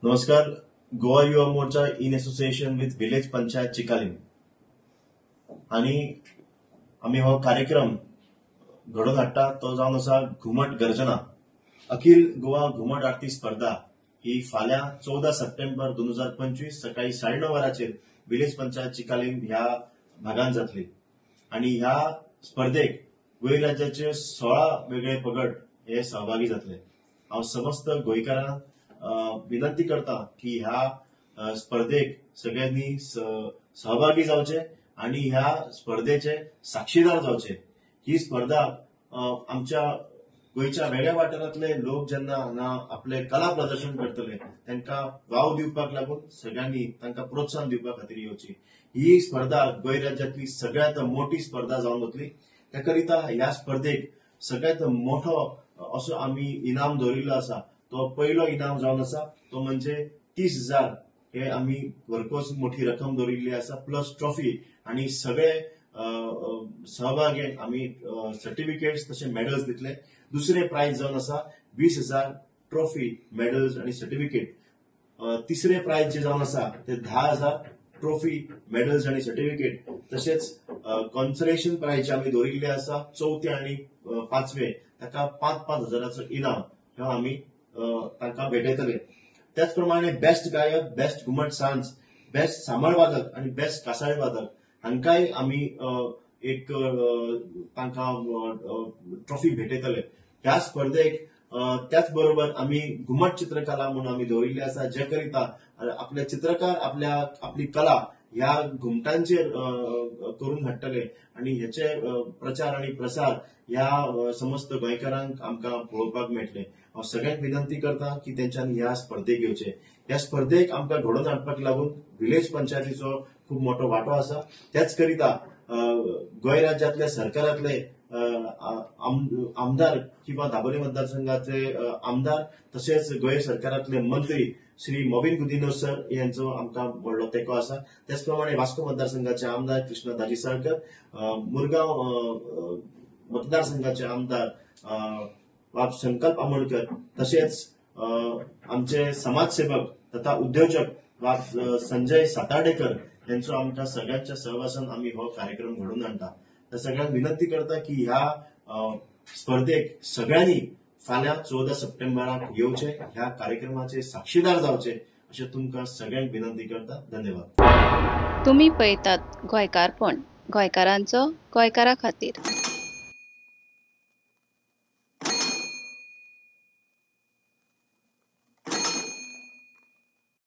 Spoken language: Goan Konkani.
नमस्कार. Goa Yuva Morcha in association with village panchayat Chicalim आनी आमी हो कार्यक्रम घडोवन हाडटा तो जावन आसा घुमट गर्जना. अखिल गोवा घुमट आरती स्पर्धा ही फाल्यां 14 सप्टेंबर 2025 सकाळी 9:30 वरांचेर विलेज पंचायत चिकालीम ह्या भागान जातली आनी ह्या स्पर्धेक गोंय राज्याचे 16 वेगळे पगड हे सहभागी जातले. हांव समस्त गोंयकारांक विनंती करता की ह्या स्पर्धेक सगळ्यांनी सहभागी जावचे आनी ह्या स्पर्धेचे साक्षीदार जावचे. ही स्पर्धा आमच्या गोंयच्या वेगळ्या वाठारांतले लोक जेन्ना हांगा आपले कला प्रदर्शन करतले तांकां वाव दिवपाक लागून सगळ्यांनी तांकां प्रोत्साहन दिवपा खातीर येवची. ही स्पर्धा गोंय राज्यांतली सगळ्यांत मोठी स्पर्धा जावन वतली. त्या करिता ह्या स्पर्धेक सगळ्यांत मोठो असो आमी इनाम दवरिल्लो आसा. तो पयलो इनाम जावन आसा तो म्हणजे 30,000 हे आमी भरपूर मोठी रक्कम दवरिल्ली आसा, प्लस ट्रॉफी आनी सगळे सहभागी आमी सर्टिफिकेट्स तशे मेडल्स दितले. दुसरे प्रायज जावन आसा 20,000 ट्रॉफी, मेडल्स आनी सर्टिफिकेट. तिसरे प्रायज जे जावन आसा ते 10,000 ट्रॉफी, मेडल्स आनी सर्टिफिकेट. तशेंच कॉन्सलेशन प्रायज जे आमी दवरिल्ले आसा चवथे आनी पांचवे ताका 5-5 हजाराचो इनाम हो आमी तांकां भेटयतले. त्याच प्रमाणे बेस्ट गायक, बेस्ट घुमट सांज, बेस्ट सामळ वादक आनी बेस्ट कासाळे वादक हांकांय आमी एक तांकां ट्रॉफी भेटयतले. ह्या स्पर्धेक त्याच बरोबर आमी घुमट चित्रकला म्हणून आमी दवरिल्ली आसा, जे करिता आपले चित्रकार आपल्या आपली कला ह्या घुमटांचेर करून हाडटले आनी हेचे प्रचार आनी प्रसार ह्या समस्त गोंयकारांक आमकां पळोवपाक मेळटले. हांव सगळ्यांक विनंती करता की तेंच्यांनी ह्या स्पर्धेक येवचे. ह्या स्पर्धेक आमकां घडोवन हाडपाक लागून विलेज पंचायतीचो खूब मोठो वांटो आसा. त्याच करिता गोंय राज्यांतले सरकारांतले आमदार किंवा दाबोली मतदारसंघाचे आमदार तशेंच गोंय सरकारांतले मंत्री श्री मोविन गुदिन्हो सर यांचो आमकां व्हडलो तेंको आसा. त्याच प्रमाणे वास्को मतदारसंघाचे आमदार कृष्णा दाजी साळकर, मुरगांव मतदारसंघाचे आमदार बाब संकल्प आमोणकर, तशेंच आमचे समाजसेवक तथा उद्योजक बाब संजय सातार्डेकर यांचो आमकां सगळ्यांच्या सहवासान आमी हो कार्यक्रम घडोवन हाडटा. तर सगळ्यांक विनंती करता की ह्या स्पर्धेक सगळ्यांनी फाल्यां 14 सप्टेंबराक येवचे, ह्या कार्यक्रमाचे साक्षीदार जावचे अशें तुमकां सगळ्यांक विनंती करता. धन्यवाद. तुमी पळयतात गोंयकारपण, गोंयकारांचो गोंयकारा खातीर.